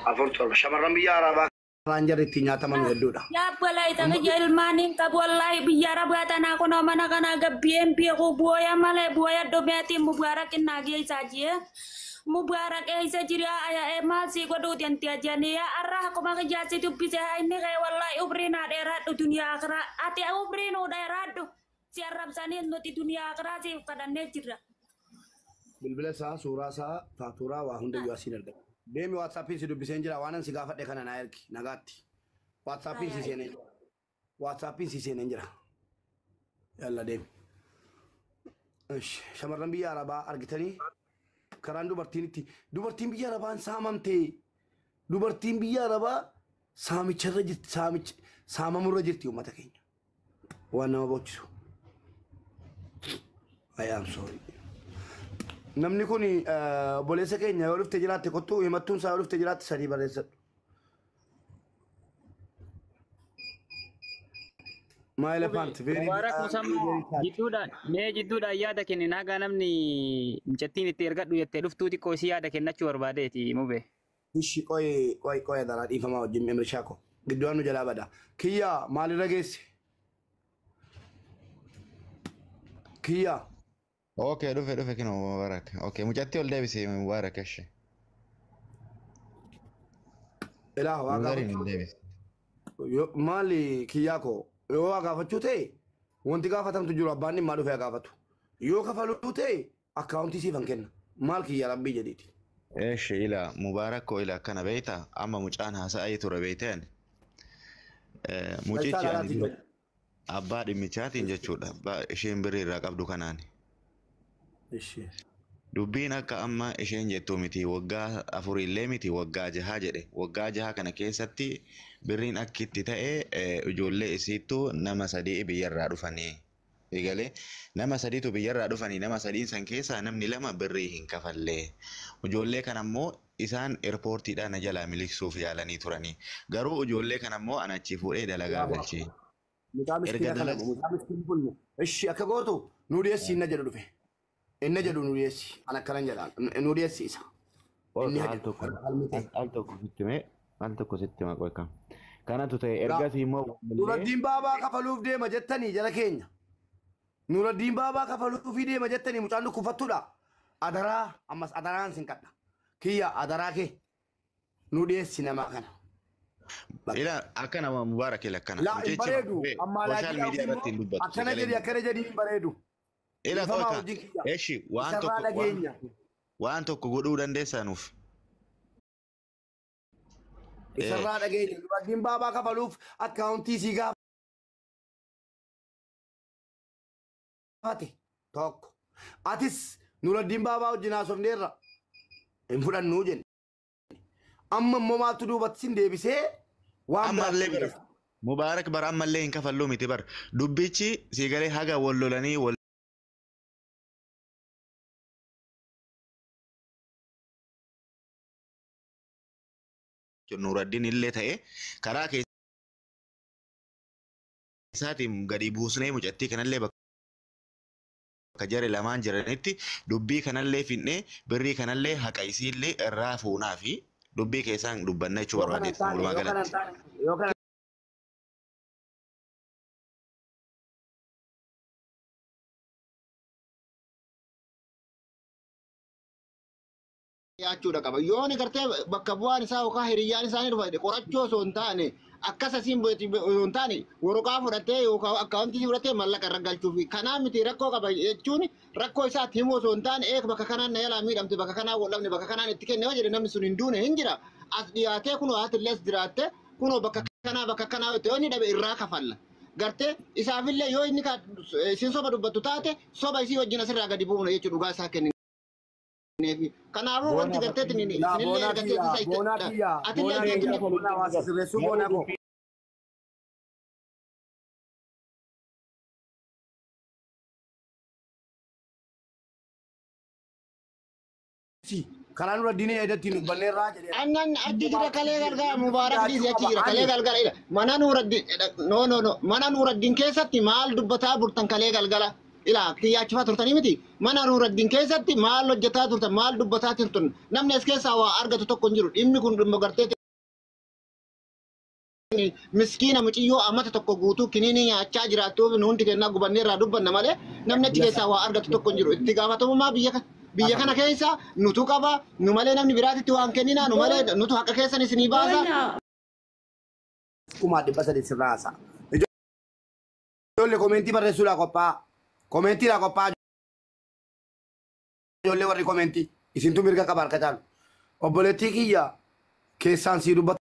4 7 shamarran biyya Arabaa karaan jarri ittiin nyaataman hedduudha. Yaa obboleessa kiyya ilmaan hin qabu wallaahi biyya Arabaa tanaa kunoo mana kanaa gabbiyeen beeku booya malee booya dhumeetiin mubaarak innaa geessaa jee. Mubaarak eessa jira maal sii godhuuti anti ajanii arra akkuma kiyyaa si dubbise inni kee wallaahi umrii naa dheeraadhu duniyaa akiraa ati umrii nuu dheeraadhu si arrabsanii nuti duniyaa akiraa siif kadhannee jirra. Bilbila isaa, suuraa isaa, faaturaa waa hundayyuu asiin argata. Deemi WhatsAppiin si dubbiseen jira waan an si gaafadhe kana naa ergi nagaatti. WhatsAppiin si seenee jira. WhatsAppiin si seenee jira. Yalla deemi. Shamarran biyya Arabaa argitanii karaan dubartiin itti dubartiin biyya Arabaan saamamte dubartiin biyya Arabaa saamicharra jirti saamicha saamamurra jirti uummata keenya. Waan nama boochisu. I am sorry. Namni kun obboleessa keenya yoo dhufte jiraatte kottuu himattuun isaa yoo dhufte jiraatte sadii barreessadhu. My elephant very Mubaarak Musammaa jidduudhaan mee jidduudhaan yaada kennin haga namni mucattiin itti ergadhu jettee dhuftuu xiqqoo isii yaada kennachuu barbaadeeti mube. Ishi qoy qoy qoy daraa dhiifamaa wajjin Emrishaa ko gidduudhaan nu jalaa bada. Kiyya maalirra geesse? Kiyya. Okay, dhufe dhufe kinoo Mubaarak. Okay, mucattii ol deebisi Mubaarak eshi. Ilaa waa Yuuzariin gaafachuu ol deebisi. Maali kiyyaa koo yoo waa gaafachuu ta'e wanti gaafatamtu jiru abbaan dhimmaa dhufee haa gaafatu. Yoo kafaluu ta'e akkaawuntii siifan kenna. Maal kiyya rabbii jedhiiti. Eshi ila Mubaarak koo ila akkana beeyta amma mucaan haasa'aa ture beeyteen. Galchaa Mucichi ani alaatiin dura jedhu. abbaa dhimmichaatiin jechuudha. Abbaa isheen birrii irraa qabdu kanaani. Ishi. Dubbiin akka amma isheen jettu miti waggaa afurillee miti waggaa jahaa jedhe. Waggaa jahaa kana keessatti birriin akki itti ta'e ijoollee isiittuu nama sadii biyyarraa dhufanii. Egalee nama sadiitu biyyarraa dhufanii nama sadiin san keessaa namni lama birrii hin kafallee. Ijoollee kana immoo isaan eerpoortiidhaan na jalaa miliqsuuf yaalanii turanii. Garuu ijoollee kana immoo ana achi fuudhee dalagaa Allahu galchee. akbar. Mucaa Erga miskiina kana dalagaa mucaa miskiin kun ishi akka gootu nu dhiyeessi inna jedhu dhufe. Inna jedhu nu dhiyeessi. An akkanan jedha nu dhiyeessi isa. Inni Al haa jedhu tokko falmii ta'e. al tokko sitti hime al tokko sitti hima qoy kam. Kanatu ta'e ergasii immoo walillee Nuraddiin baabaa kafaluuf deema jettanii jala keenya. Nuraddiin baabaa kafaluufii deema jettanii mucaan dhukkufattuudha. Adaraa ammas adaraan sin kadha. Kiyya adaraa kee nu dhiyeessi nama kana. Bakka. Ila akkana Mubaarak ila akkana. Laa hin Mucichi bareedu. bakka Ammaa sooshaal laakii miidiyaa irratti hin dubbatu. akkana Sagalee jedhi akkana jedhi hin bareedu. Ila Dhiifamaa qoy wajjin kiyya. eshi waan Isarraa tokko waan dhageenya. waan tokko godhuu dandeessaa nuuf. Isarraa dhageenya. Nuraddiin baabaa kafaluuf akkaawuntii sii gaafate tokko. Atis Nuraddiin baabaa wajjin haasofneerra hin fudhannuu jenne. Amma immoo maaltu duubatti sin deebisee waan Ammallee biraatti bara geesse. Mubaarak bara ammallee hin kafalluu miti bara. Dubbichi sii galee haga wal lolanii wal Nuraddiin illee ta'e karaa keessaatiin gadi buusnee mucattii kanallee bakka jare lamaan jiranitti dubbii kanallee finnee birrii kanallee haqa isiillee irraa fuunaa fi dubbii keessaan dubbanna jechuu Yoo kana hin barbaadeetti taane walumaa yoo kana hin galatti. taane yoo kana dhiyaachuudha qaba. Yoo ni gartee bakka bu'aan isaa yookaan hiriyyaan isaanii dhufa qorachuu osoo hin taane akkas asiin osoo hin taane waraqaa fudhatee yookaan akkaawuntii fudhatee mallaqa irra galchuufi. Kanaa miti rakkoo qaba jechuun rakkoo isaatti himuu osoo hin taane eeg bakka kanaan na jalaa miidhamte bakka kanaan waldhabne bakka kanaan itti kenne yoo jedhe namni sun hin duune hin jira. As dhiyaatee kunoo haati illee as jiraatte kunoo bakka kanaa yoo inni dhabe irraa kafalla. Gartee isaafillee yoo inni isin soba dubbattu taate soba isii wajjin asirraa gadi bu'uuna jechuudha dhugaa isaa kenni. Kanaafuu wanti boonaa gartee fakkii Laa isinillee boonaa ergatee kiyya isa boonaa kiyya atillee boonaa ergatee kiyya boonaa waa sirreessuu boonaa koo. Karaa Nuraddiin eedatti nu banneerraa jedheera. Annan achi jira kalee galgala Mubaarak dhiisi Dhiyaachuu achi qaba jira kalee ani. galgala ila mana Nuuraddiin no no no mana Nuuraddiin keessatti maal dubbataa burtan kalee galgala Ilaa kiyyaachifaa turtanii miti. Mana Nuuraddiin keessatti maal hojjetaa turtan, maal dubbataa turtan, namni as keessaa waa argatu tokko hin jiru. Dhimmi kun dhimma gartee miskiina muciyyoo amata tokko guutuu kiniinii nyaachaa jiraattuuf nu hundi kennaa gubannee irraa dubbanna malee namni achi keessaa waa argatu tokko hin jiru. Itti gaafatamummaa biyya kana keessa nutu qaba, nu malee namni biraatitti waan kenninaa, nu malee nutu haqa keessan isinii baasa. 300,000 sirraa haasa'a. Ijoollee koomeentii barreessuudhaa qophaa'a. Koomentiidhaa qophaa'a. Ijoollee warri koomeentii isintu mirga qaba harka caalu. Obboleettii kiyya keessaan sii dubbatamuun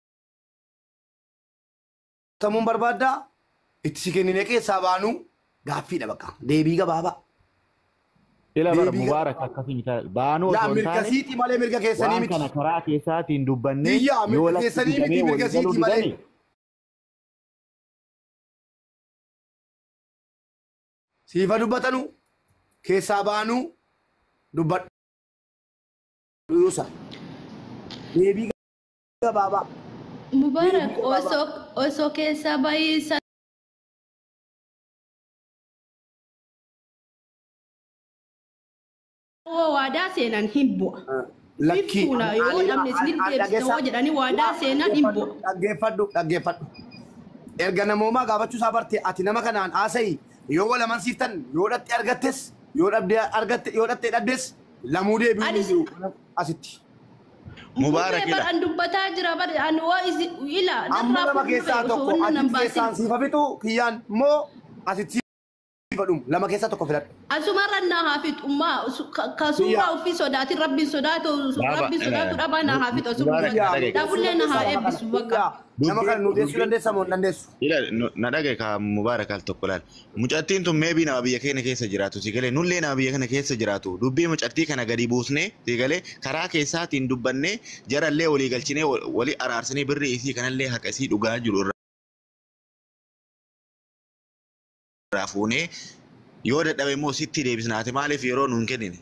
barbaaddaa itti si kenninee keessaa baanuu gaaffiidha bakka deebii gabaabaa. Ila bara Mubaarak akkasii miti baanuu Yaa osoo hin mirga taane siitii malee mirga keessanii waan miti. kana karaa keessaatiin dubbannee Iyyaa yoo mirga lafti keessanii miti didamee mirga walii galuu siitii malee. didanii Siifa dubbatanu keessaa baanuu dubbadhu. Deebii gabaabaa. Mubarak osoo keessaa baay'ee waadaa seenan hin bu'a. Lakkii. Fuula yoo namni isin deebisne hoo jedhanii waadaa seenan hin bu'a. Dhaggeeffadhu dhaggeeffadhu. Erga namoomaa gaafachuu isaa barte ati nama kanaan haasa'i yoo wal amansiiftan yoo dhatte argattes yoo dhabdee argatte yoo dhatte dhabdes lamuu deebi'uu hin jiru asitti. Mubaarak Mubee ila. bar an dubbataa jira bar an waa isi ila Amma narraa lama keessaa fuuldura osoo tokko inni nan ati keessaan baasin. siifa fixu kiyyaan moo asitti siifa dhumu lama keessaa tokko filadhu. Asumarra naa haa fixu ummaa ka suuraa ofii sodaatin rabbiin sodaatu Baaba rabbiin sodaatu dhabaa naa haa fixu asuma Mubaarak na dhagaye. dhabullee na haa eebbisu bakka. Nama kana nu deessuu dandeessa moo hin dandeessu? Ila na dhagaye ka Mubaarak al tokko laal. Mucattiin tun meebii nama biyya keenya keessa jiraatu si galee nullee nama biyya kana keessa jiraatu dubbii mucattii kana gadi buusnee si galee karaa keessaatiin dubbannee jarallee walii galchinee walii araarsinee birrii isii kanallee haqa isii dhugaa jiru irraa fuunee yoo dadhabe immoo sitti deebisnaate maaliif yeroo nuun kennine.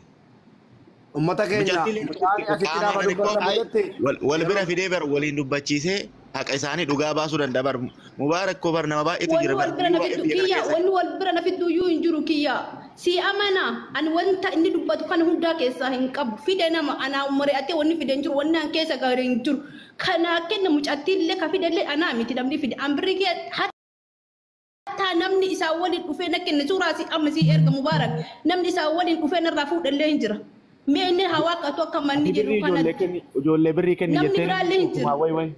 Uummata keenya Mucattiin mucaan asitti qaama gaafa kana dubbatamu jette wal bira fidee bar waliin dubbachiisee haqa isaanii dhugaa baasuu danda'a bar Mubaarak koo bar nama baay'eetu Wanni jira bar wal bira na baay'ee fiddu biyya kana kiyya keessa. wanni wal bira na fiddu iyyuu hin jiru kiyya. Si amana ani wanta inni dubbatu kana hundaa keessaa hin qabu. Fide nama anaa mari'atee wanni fide hin jiru wanni an keessa gaarii hin jiru. Kanaa kenna mucattiillee ka fidellee anaa miti namni fide. An birri kee hattaa namni isaa waliin dhufee na kenne suuraa si amma si erga Mubaarak namni isaa waliin dhufee narraa fuudhallee hin jira. Mee inni hawaa qatu akka manni Ati jedhu birrii ijoollee kanatti. kenni ijoollee birrii kenni Namni jetteen biraallee hin jiru. way way.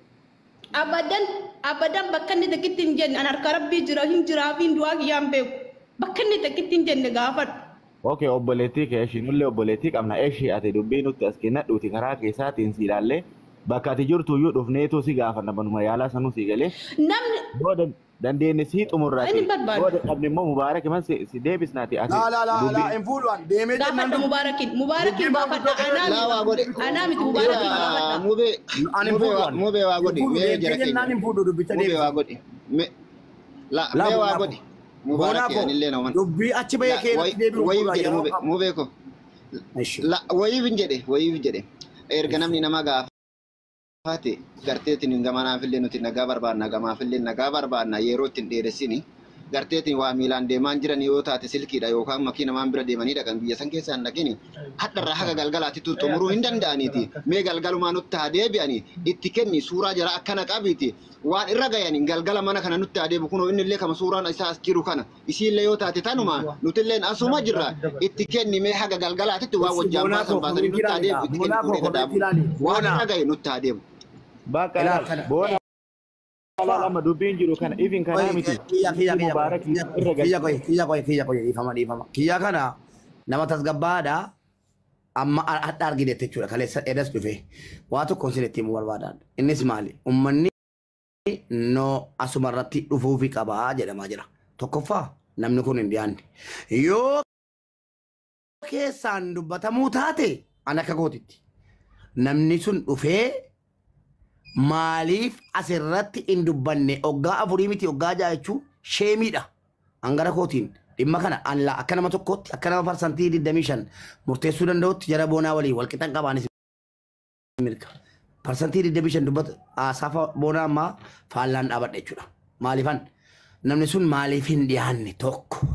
Abadan abadan bakka inni takkitti hin jenne an harka rabbii jira hin jiraa fi hin du'aa kiyyaan beeku. Bakka inni takkitti hin jenne gaafadhu. Okay obboleettii kee ishii nullee obboleettii qabna ishii ati dubbii nutti as kennadhuuti karaa keessaatiin si ilaallee bakka ati jirtu iyyuu dhufneetu si gaafanna manuma yaalaa sanuu si galee Namni yoo dandeenye si xumurraati Inni barbaadu. yoo dadhabne immoo Mubaarak man si deebisnaati ati laa laa laa laa dubbii hin fuudhu deemee jennaan gaafadha Mubaarakin. Mubaarakin Dubbii gaafadha anaa Laa waa godhe. miti. Anaa miti Mubaarakin Ila gaafadha. mubee Ani hin mubee fuudhu waa mubee waa godhi Hin fuudhu mee jara deemtee keenya. jennaan hin fuudhu dubbicha Mubee deebisa. waa godhi. Me la Laa mee waa boonaa godhi. koo. Mubaarak Boonaa koo anillee nama. dubbii achi bahee La keenyatti deebi'u wayiif fuudha jedhe yeroo mubee qabu. mubee ko. Ishi. La wayiif hin jedhe wayiif jedhe. Erga namni nama gaafate garteetiin gamanaafillee nuti nagaa barbaanna gamaafillee nagaa barbaanna yeroo ittiin dheeressini garteetiin waa miilaan deemaan jiran yoo taate silkiidha yookaan makiina maan bira deemanii dhaqan biyya san keessaa hin dhaqini hadharraa haga galgalaatti xumuruu hin danda'aniiti mee galgalumaa nutti haa deebi'ani itti kenni suuraa jara akkana qabiiti waan irra gayani galgala mana kana nutti haa deebi'u kunoo inni illee kama suuraan isaa as jiru kana isiillee yoo taate tanuma nutilleen asuma jirra itti kenni mee haga galgalaatitti waan wajjaan Boonaa baasan koo baasanii koomentiidhaan nutti haa deebi'u itti kenni boonaa koo fuudhee gadaabu koomentiidhaan waan boonaa irra gaye nutti haa deebi'u. bakka ilaa ilaal kana. boona lama dubbiin jiru kana ifin kanaa miti Kiyya kiyya dubbii kiyya Mubaarak kiyya irra kiyya galchine. kiyya kiyya kiyya kiyya dhiifama dhiifama. Kiyya kana nama tasgabbaadha amma hadha argine jechuudha kaleessa edas dhufe waa tokkoon sin itti himuu barbaadan. Innis maali? Uummanni noo asuma irratti dhufuufi qabaa jedhamaa jira. Tokkoffaa namni kun hin dhiyaanne. Yoo keessaan dubbatamuu taate an akka kootitti namni sun dhufee maaliif asirratti hin dubbanne oggaa afurii miti oggaa ja'a jechuun sheemiidha. Angara kootiin dhimma kana an laa akka nama tokkootti akka nama parsantii 25 murteessuu danda'utti jara boonaa walii walqixan qabaanis mirga. Parsantii 25 dubbata haasaa boonaa ammaa faallaan dhaabadha jechuudha. Maaliifan namni sun maaliif hin dhiyaanne tokko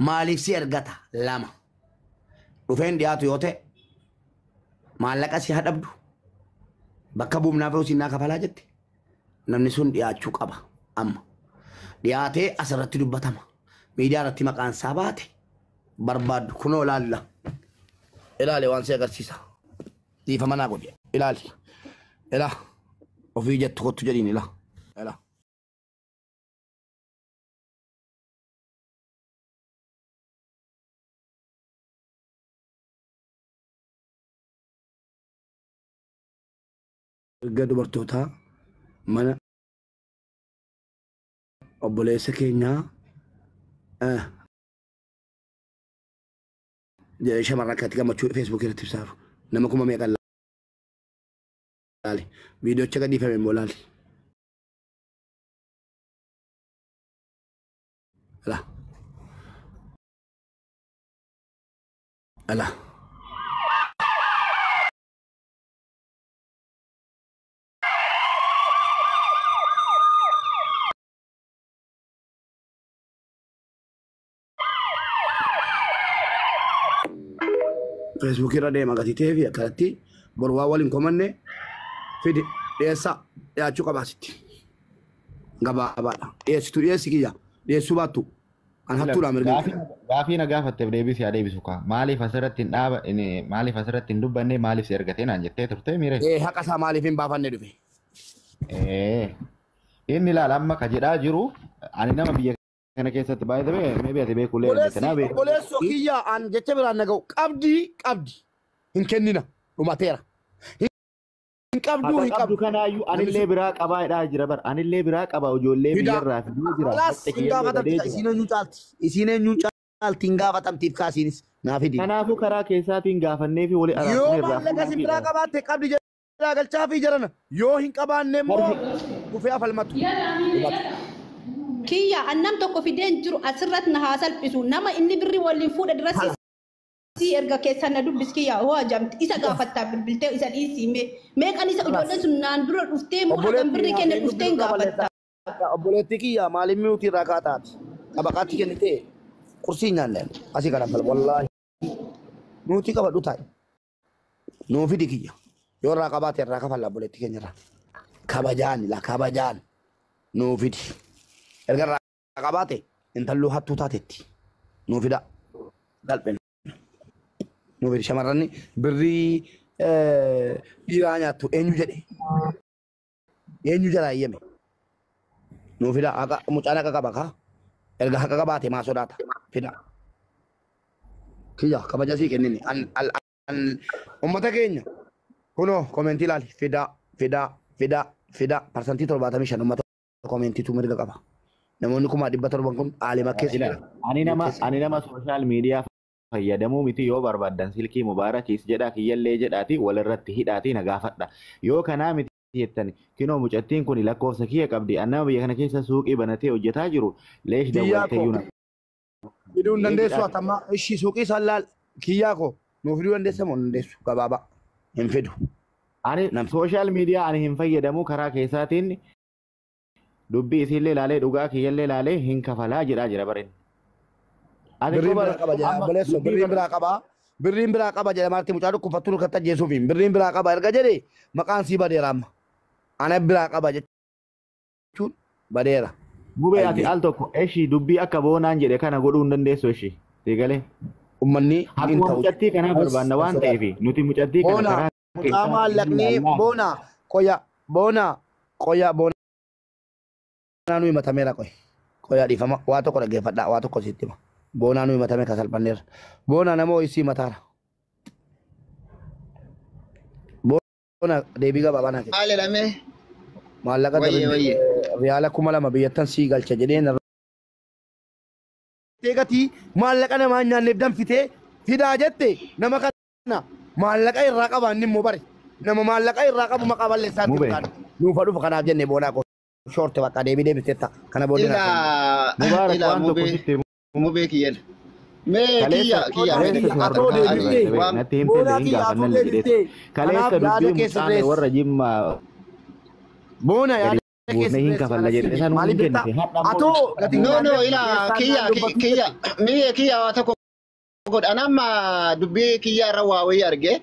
Maaliif si ergata? 2. Dhufeen dhiyaatu yoo ta'e maallaqa si hadhabdu bakka buufnaaf yoo sinnaa kafalaa jette namni sun dhiyaachuu qaba amma. Dhiyaatee asirratti dubbatama. Miidiyaa irratti maqaan isaa baate barbaaddu kunoo ilaalla. Ilaali waan si agarsiisa. Dhiifama naa godhe. Ilaali. Ilaa. Ofii jettu kottu jedhiin ilaa. Ilaa. Erga dubartootaa mana obboleessa keenyaa jedhee shamarran akkatti gammachuu feesbuukii irratti ibsaaru. Nama kuma meeqan laale. Viidiyoocha gadhiifame immoo laale. Alaa. Alaa. Feesbuukii irra deema gatii ta'ee fi akkanatti boru waan waliin komanne fidi dhiyeessaa dhiyaachuu qabaasitti. Gabaabaadha. Dhiyeessitu dhiyeessi kiyya dhiyeessuu baattu an hattuudha mirga. Gaafii na gaafatteef deebisi haa deebisu kaa. Maaliif asirratti hin dhaaba maaliif asirratti hin dubbanne maaliif si ergatee naan jettee turte miire. Ee haqa isaa maaliif hin baafanne dhufe? Inni ilaala amma ka jedhaa jiru ani nama biyya kana keessatti baay'ee maybe ati beekullee Obboleessi obboleessoo kiyya an jecha biraan na ga'u qabdii qabdi hin kennina dhumateera. Hin qabduu hin Haqa qabdu qabdu. kanaayyuu anillee biraa qabaa jedhaa jira bar anillee biraa qaba ijoollee biyyarraa fiduu jira. Kalaas hin gaafatamti isiin eenyuun caalti isiin eenyuun caalti hin gaafatamtiif kaasiinis naa fidi. Kanaafuu karaa keessaatiin gaafannee fi walii Yoo araarsuun irraa maallaqa si biraa qabaatte qabdi jedhaa galchaa fi jarana yoo hin qabaanne immoo dhufee afalmatu. Kiyya annam tokko fideen jiru asirratti na haa salphisu. Nama inni birri waliin fuudha dura si erga keessan na dubbis kiyya hoo ajamti isa gaafattaa bilbiltee isa dhiisii mee meeqan isa ijoolleen sun naan dura dhuftee moo hagam birri kenna dhuftee hin gaafatta. Obboleettii kiyya maaliif mi'uutii irraa kaataati? Xabaqaatti kennitee qursii nyaanne asii kana fal wallaahi. Nuutii qabadhu taa'e. Nuu fidi kiyya. Yoo irraa qabaate irraa kafalla obboleettii keenya irraa. Kabajaan la kabajaan nuu fidi. Erga irraa qabaate intalluu hattuu taatetti. Nuu fida. Galphen. Nuu fidi shamarranni birrii dhiiraa nyaattu eenyu jedhe? Eenyu jalaa eeyyame? Nuu fida haqa mucaan haqa qaba kaa. Erga haqa qabaate maa sodaata? Fida. Kiyya kabaja sii kennini. An uummata keenya kunoo komentii ilaali. Fida fida fida fida 75% uummata komentiitu mirga qaba. Namoonni 700,000 kun aalima keessa jira. Ani nama sooshaal miidiyaa fayyadamuu miti yoo barbaaddan silkii mubaarakis jedhaa kiyyallee jedhaati walirratti hidhaatii na gaafadha. Yoo kanaa miti jettan kinoo mucattiin kun lakkoofsa kiyya qabdi an nama biyya kana keessa suuqii banatee hojjetaa jiru leesh Kiyyaa koo dawwalteeyyuu na. fiduu hin dandeessu atamma ishii suuqii isaan laal kiyyaa koo nuu fiduu dandeessa moo hin dandeessu gabaabaa hin fidu. Ani sooshaal miidiyaa ani hin fayyadamu karaa keessaatiin dubbii isiillee ilaalee dhugaa kiyyallee ilaalee hin kafalaa jedhaa jira bareen. Ati Birriin ko biraa qaba jedha amma obboleessoo dubbii birriin biraa qaba birriin biraa qaba jedha maarti mucaa dhukkubfattuu nurkatti ajjeesuufi birriin biraa qaba erga jedhe maqaan sii badeera amma ana biraa qaba jechuun badeera. Gubee ati al tokko eshii dubbii akka boonaan jedhe kana godhuu hin dandeessu eshii. Siigalee. Uummanni hin Akkuma ta'u. mucattii kanaa barbaanna waan ta'eef nuti mucattii kana Boona karaa mucaa keessaatiin maallaqni ilaallaa. boona qoya boona qoya boona nu himatameera qoy qoya dhiifama waa tokko dhaggeeffadhaa waa tokko sitti hima boonaa nu himatame ka salphanneerra boona nama ho'isii mataara boona deebii gabaabaa naa kenna Maal jedhamee? maallaqa Wayyee wayyee. riyaala 2000 biyyattan sii galcha jedhee narra gatii maallaqa namaa hin nyaanneef danfitee fidaa jette nama kana maallaqa irraa qaba inni immoo bare nama maallaqa irraa qabu maqaa balleessaatti Mubee. yookaan nuufa dhufa kanaaf jenne boonaa koo shoorte bakka deebii deebiteetta kana booddee naa kenna. Ilaa Mubaarak ilaa waan tokko mubee sitti himu. mubee kiyyan. Mee kiyya Kaleessa kiyya mee kaleessa si atoo hordofaa deebitee ture waan natti himte Boonaa hin kiyya atoo gaafannallee jedheetu. deebitee kanaaf Kaleessa yaada dubbii kee mucaan sirreessi. warra jimmaa Boona gadi yaada Buusnee hin kafalla jedhe sanuu hin Maaliif beektaa? kennite. Hadha Atoo immoo gatii No, no, ila keessaan kiyya, dubbatu kiyya, miyya kiyya waa tokko godhan amma dubbii kiyya irra waa wayii arge.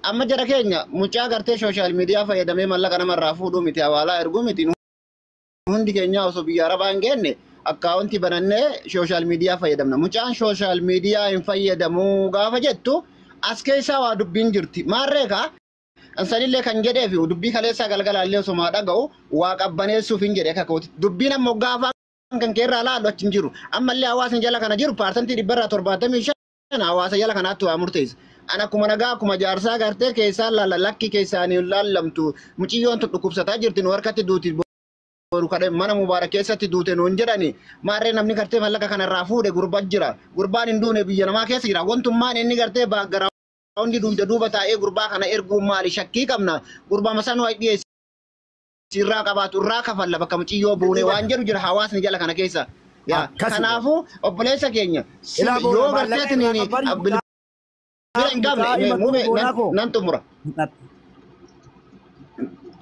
Amma jara keenya mucaa gartee sooshaal miidiyaa fayyadamee mallaqa namarraa fuudhuu miti, hawaalaa erguu miti. Hundi keenya osoo biyya arabaa hin geenne akkaawuntii banannee sooshaal miidiyaa fayyadamna. Mucaan sooshaal miidiyaa hin fayyadamuu gaafa jettu as keessaa waa dubbiin jirti. Maarree kaa Sanillee kan jedhee fi dubbii kaleessaa galgalaallee osoo maa dhaga'u waa qabbaneessuuf hin jedhe akka kooti. Dubbiin ammoo gaafa kan keerraa laallu achi hin jiru. Ammallee hawaasni jala kana jiru 75% hawaasa jala kanaatti waa murteessa. An akkuma nagaa akkuma jaarsaa gartee keessaan laalla lakki keessaan hin laallamtu muciyyoon tun dhukkubsataa jirti nu harkatti duuti boru kadhe mana mubaarak keessatti duute nuun jedhani maarree namni gartee mallaqa kanarraa fuudhe gurbaa jira gurbaan hin duune biyya namaa keessa jira wantummaan inni gartee background duuba duuba taa'ee gurbaa kana erguu maali shakkii qabna gurbaa masanuu dhiyeessi irraa qabaatu irraa kafalla bakka muciyyoo buune waan jedhu jira hawaasni jala kana keessa. Yaa, Akkasuma. Kanaafuu obboleessa keenya Ilaa boona yoo maallaqa gartee irraa qabbari bilbila hin mucaa qabne himattuu muumee boonaa koo. nan xumura.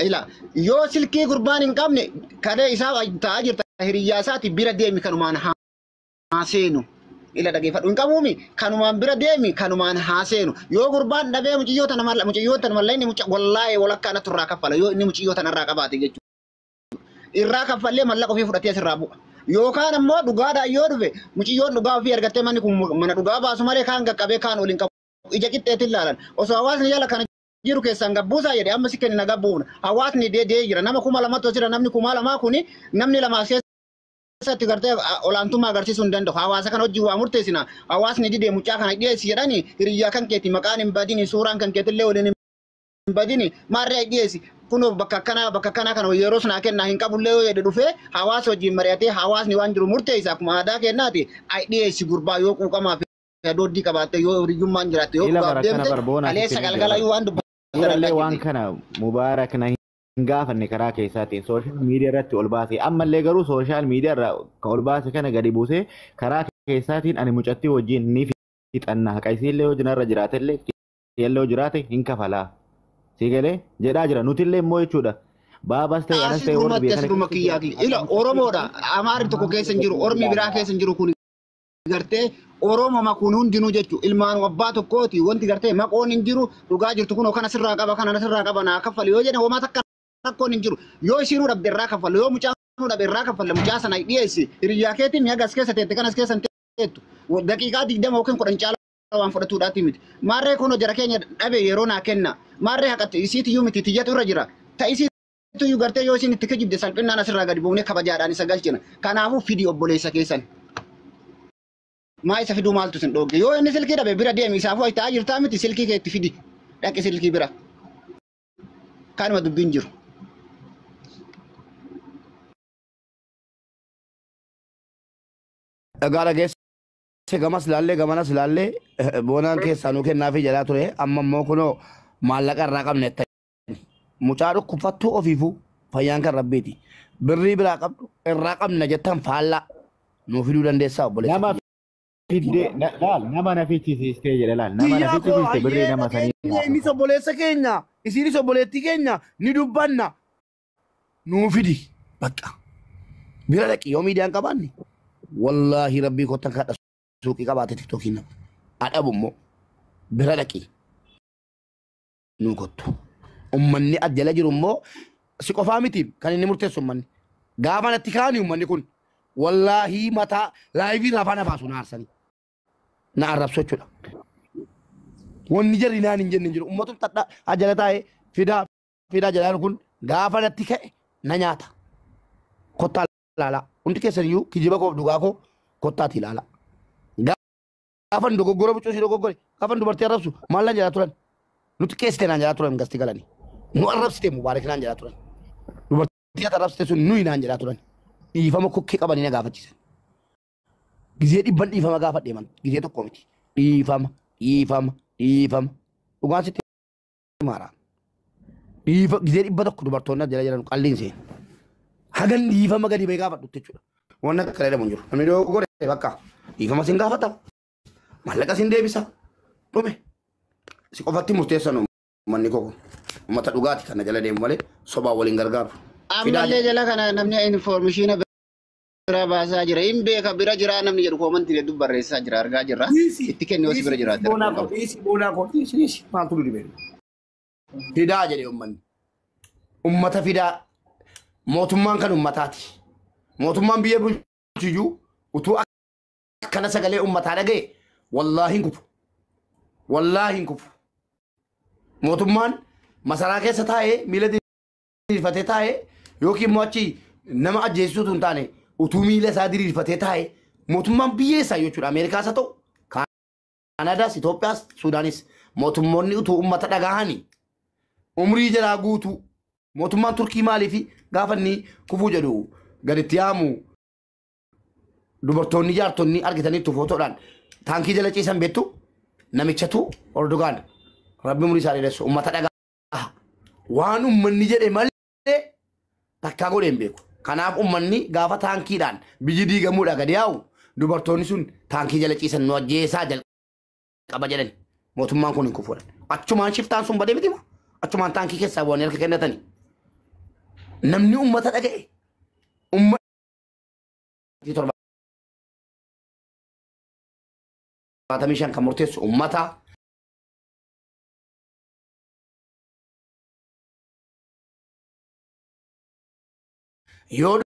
Ila yoo silkii gurbaan hin qabne kalee isaa taa'aa jirta hiriyyaa isaati bira deemi kanumaan haa seenu. Ila dhageeffadhu hin qabuumi kanumaan bira deemi kanumaan haa seenu. Yoo gurbaan dhabee muciyyoo tana malla muciyyoo tana malla inni mucaa wallaahi walakkaa natti irraa kaffala yoo inni muciyyoo tana irraa qabaate jechuudha. Irraa kaffallee mallaqa ofii fudhatee asirraa bu'a. Yookaan ammoo dhugaadhaan yoo dhufe muciyyoon dhugaa ofii argattee manni kun mana dhugaa baasu malee kaan qaqqabee kaan waliin qabu. Ija qixxeetiin ilaalan. Osoo hawaasni jala kana jiru keessaan gabbuusaa jedhe amma si kenna gabbuuna. Hawaasni deedee jira. Nama 2000tu jira. Namni 2000 kuni namni lama as keessatti gartee olaantummaa agarsiisuu hin danda'u. Hawaasa kana wajjin waa murteessina. Hawaasni didee mucaa kana dhiyeessi jedhani hiriyyaa kan keeti maqaan hin badini suuraan kan keetillee waliin hin badini maarree dhiyeessi. Kunoo bakka akkanaa bakka akkanaa kana yeroo sanaa kennaa hin qabullee yoo jedhe dhufee hawaasa wajjin mari'atee hawaasni waan jiru murteessa akkuma aadaa kennaati. Ay dhiyeessi gurbaa yoo quuqamaa fi dooddii qabaatte yoo hiriyyummaan jiraatte yoo Ila dhugaaf bara kana deemte barboona kaleessa sitti galgala jira. yoo waan dubbatan Durallee argaa waan jirti. kana mubaarak na hin gaafanne karaa keessaatiin sooshaal miidiyaa irratti ol baase. Ammallee garuu sooshaal miidiyaa irraa kan ol baase kana gadi buusee karaa keessaatiin ani mucattii wajjin ni fixanna. Haqa isiillee yoo jinarra jiraatellee kiyyallee yoo jiraate hin kafalaa. Si galee jedhaa jira. Nutillee immoo jechuudha. Baabas ta'e anas Asii ta'e warri dhumatti biyya as kana dhuma keessa kiyyaa jiran kiyya. Ila Oromoodha. Amaarri tokko keessa hin jiru. Ormi biraa keessa hin jiru kun gartee Oromoma kun hundinuu jechuudha. Ilmaan abbaa tokkooti. Wanti gartee maqoon hin jiru. Dhugaa jirtu kun kana sirraa qaba kana sirraa qaba naa kaffali yoo jedhan homaa takka rakkoon hin jiru. Yoo isiinuu dhabde irraa kaffala. Yoo mucaanuu dhabe irraa kaffala. Mucaa sana dhiyeessi. Hiriyyaa keetiin mi'a gas keessa teette kanas keessa hin teettu. Daqiiqaa 20 yookiin 10 caalaa waan fudhatuudhaati miti. Maarree kun jara keenya dhabe yeroo naa kenna. Maarree haqatti isiitiyyuu miti tiyyatu irra jira. Ta isiitiyyuu gartee yoo isin itti kijibde salphinnaan asirraa gadi buunee kabajaadhaan isa galchina. Kanaafuu fidi obboleessa keessan. Maa isa fiduu maaltu isin dhoogge? Yoo inni silkii dhabe bira deemi isaafuu ayi taa'aa jirtaa miti silkii kee itti fidi. Dhaqi silkii bira. Kanuma dubbiin jiru. Dhagaa dhageesse gamas laallee gamanas laallee boonaan keessaa nuu kennaafii jedhaa ture amma immoo kunoo maallaqa irraa qabne jettani. Mucaa dhukkubfattuu ofiifuu fayyaan kan rabbiiti. Birrii biraa qabdu irraa qabna jettan faallaa nuu fiduu dandeessaa obboleessa. Nama fidde laal nama na fichisiistee jedhe laal nama na Biyyaa koo fichisiiste birrii hayyee nama sanii dhageenya innis obboleessa keenya isiinis obboleettii keenya ni dubbanna nuu fidi bakka bira dhaqi yoo miidiyaan qabaanne wallaahi rabbii kottan kadha suuqii qabaate tiktookiin nama adhabu immoo bira dhaqi nuu kottu ummanni as jala jiru immoo si qofaa miti kan inni murteessu ummanni gaafa natti kaani ummanni kun wallaahi mataa laayivii irraa afaan afaasu na aarsanii na arrabsu jechuudha. Wanni jarri naan hin jenne hin jiru. Ummatu tadha ajala taa'ee fidaa fidaa jedhaan kun gaafa natti ka'e na nyaata. Kottaa ilaalaa. Hundi keessan iyyuu kijiba koof dhugaa koo kottaati ilaalaa. Gaafan dogoggora buccuu si dogoggore gaafan dubartii arrabsu maal naan jedhaa turan. Nuti keessite naan jedhaa turan gasti galanii. Nu arrabsite mubaarak naan jedhaa turan. Dubartii ati arrabsite sun nuyi naan jedhaa turan. Dhiifama kokkee qabanii na gaafachiisan. Gizee dhibban dhiifama gaafadhe man gizee tokko miti. Dhiifama dhiifama dhiifama dhugaan sitti maara. Dhiifa gizee 100 dubartoonni as jala jiran qalliin seen. Hagan dhiifama gadi bahee gaafadhutti jechuudha. Waan akka kana jedhamu hin jiru. Namni dogoggore bakka dhiifama sin gaafata. Maallaqa sin deebisa. Dhume. Si qofatti murteessan uummanni koo. Uummata dhugaati kana jala deemu malee sobaan waliin gargaaru. Ammallee jala kana namni informeeshiina bira baasaa jira. Hin beeka bira jira namni jedhu koomantii hedduu barreessaa jira argaa jirra. Itti kennee osoo bira jiraate. Boonaa koo dhiisi boonaa koo dhiisi dhiisi maaltu nu dhibee. Fidaa jedhe uummanni. Uummata fidaa. Mootummaan kan uummataati. Mootummaan biyya bulchiyyuu utuu akkana sagalee uummataa dhaga'e wallaahi hin kufu. Wallaahi hin kufu. Mootummaan masaraa keessa taa'ee miila diriirfatee taa'ee yookiin immoo achi nama ajjeesisuutu hin taane utuu miila isaa diriirfatee taa'ee mootummaan biyya isaa jechuudha. Ameerikaas haa ta'u, Kaanaadaas, Itoophiyaas, Suudaanis mootummoonni utuu uummata dhagahanii umrii jalaa guutuu mootummaan Turkii maaliif gaafa inni kufuu jedhu gaditti yaamu dubartoonni jaartonni argitaniittu footoodhaan taankii jala ciisan beektu namichatu Erdogaan rabbi umurii isaa dheeressu uummata dhagaa waan uummanni jedhe malee takkaa godhee hin beeku. Kanaaf uummanni gaafa taankiidhaan biyyi diigamuudha gadi yaa'u dubartoonni sun taankii jala ciisan nu ajjeesaa jalqaba jedhan mootummaan kun hin kufuudhan. Achumaan shiftaan sun badee miti moo? Achumaan taankii keessaa bu'anii harka kennatanii. Namni uummata dhaga'e uummata 75 kan murteessu uummata. Yoo